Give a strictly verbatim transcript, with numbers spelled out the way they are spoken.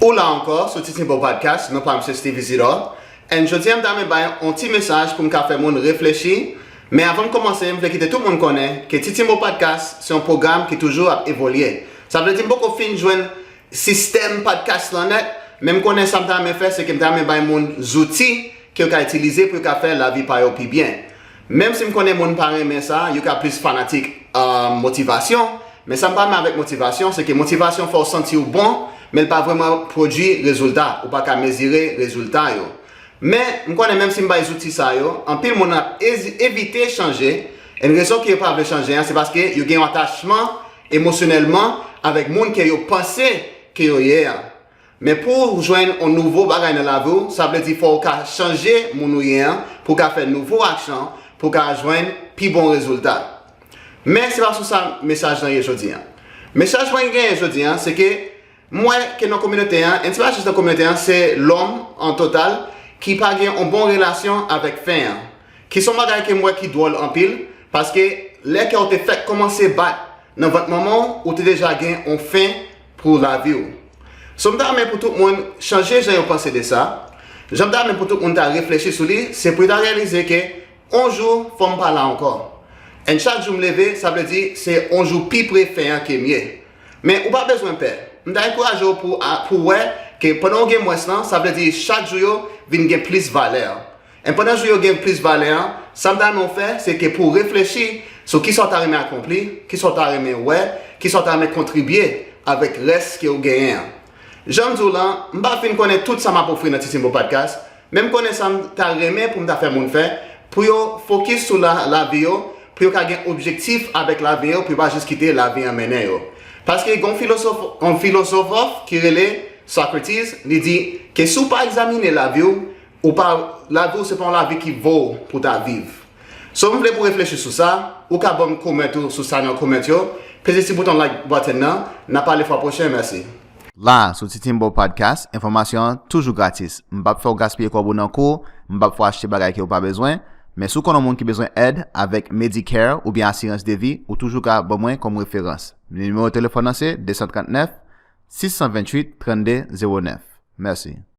Ou la ankò sou Titimbo Podcast, non pa m se Steve Isidore. And jodi a m ta renmen bay yon ti mesaj pou m ka fè moun reflechi. Men avan m kòmanse, m vle kite tout moun konnen ke Titimbo Podcast se yon pwogram ki toujou ap evolye. Sa vle di m poko fin jwenn sistèm podcast lan nèt, men m konnen sa m ta renmen fè, se ke m ta renmen bay moun zouti ke yo ka itilize pou yo ka fè lavi pa yo pi byen. Menm si m konnen moun pa renmen sa, yo ka plis fanatik uh, motivasyon, men sa m pa renmen avèk motivasyon, se ke motivasyon fè w santi w bon, men l pa vrèman pwodui rezilta, ou pa ka mezire rezilta yo. Men, m konnen menm si m bay zouti sa yo, anpil moun ap ezi- evite chanje, e rezon ke yo pa vle chanje an, se paske yo gen yon atachman emosyonèlman avèk moun ke yo panse ke yo ye a. Men pou w jwenn yon nouvo bagay nan lavi w, sa vle di fò w ka chanje moun ou ye an, pou w ka fè nouvo aksyon, pou w ka jwenn pi bon rezilta. Men se pa sou sa mesaj lan ye jodi a. Mesaj mwen genyen jodi a, se ke m wè ke nan kominote a, e se pa jis nan kominote a, se lòm an total ki pa gen yon bon relasyon avèk fen an. Ki se yon bagay ke m wè ki dwòl anpil, paske lè kè w te fèk kòmanse bat nan vant manman w, ou te deja gen yon fen pou lavi w. So m ta renmen pou tout moun chanje jan yo panse de sa. Jan m ta renmen pou tout moun ta reflechi sou li, se pou yo ta reyalize ke yon jou fò m pa la ankò. And chak jou m leve, sa vle di se yon jou pi pre fen an ke m ye. Men ou pa bezwen pè. M ta ankouraje w pou, a- pou w wè ke pandan w gen mwens lan, sa vle di chak jou yo vin gen plis valè. E pandan jou yo gen plis valè an, sa m ta renmen w fè, se ke pou w reflechi sou kisa w ta renmen akonpli, kisa w ta renmen wè, kisa w ta renmen kontribye avèk rès ke w genyen an. Jan m di w lan, m pa fin konnen tout sa m ap ofri nan Titimbo Podcast, men m konnen sa m ta renmen pou m ta fè moun fè, pou yo fokis sou la, lavi yo, pou yo ka gen objektif avèk lavi yo, pou yo pa jis kite lavi an mennen yo. Paske gen yon filozof, yon filozof ki rele Socrates, li di ke si w pa egzamine lavi w, ou pa, lavi w se pa yon lavi ki vo w pou ta viv. So m vle pou w reflechi sou sa, ou ka ban m kòmantè ou sou sa nan kòmantè yo, peze ti bouton like button nan, n a pale fwa pwochen, mèsi. La, sou Titimbo Podcast, enfòmasyon an toujou gratis. M p ap fè w gaspiye kòb ou nan kou, m p ap fè w achte bagay ke w pa bezwen, men si w konn yon moun ki bezwen èd avèk Medicare oubyen asirans de vi, ou toujou ka ban mwen kòm referans. Nimewo telefòn nan se de san trannèf, sis san venntuit, trannde zewo nèf. Mèsi.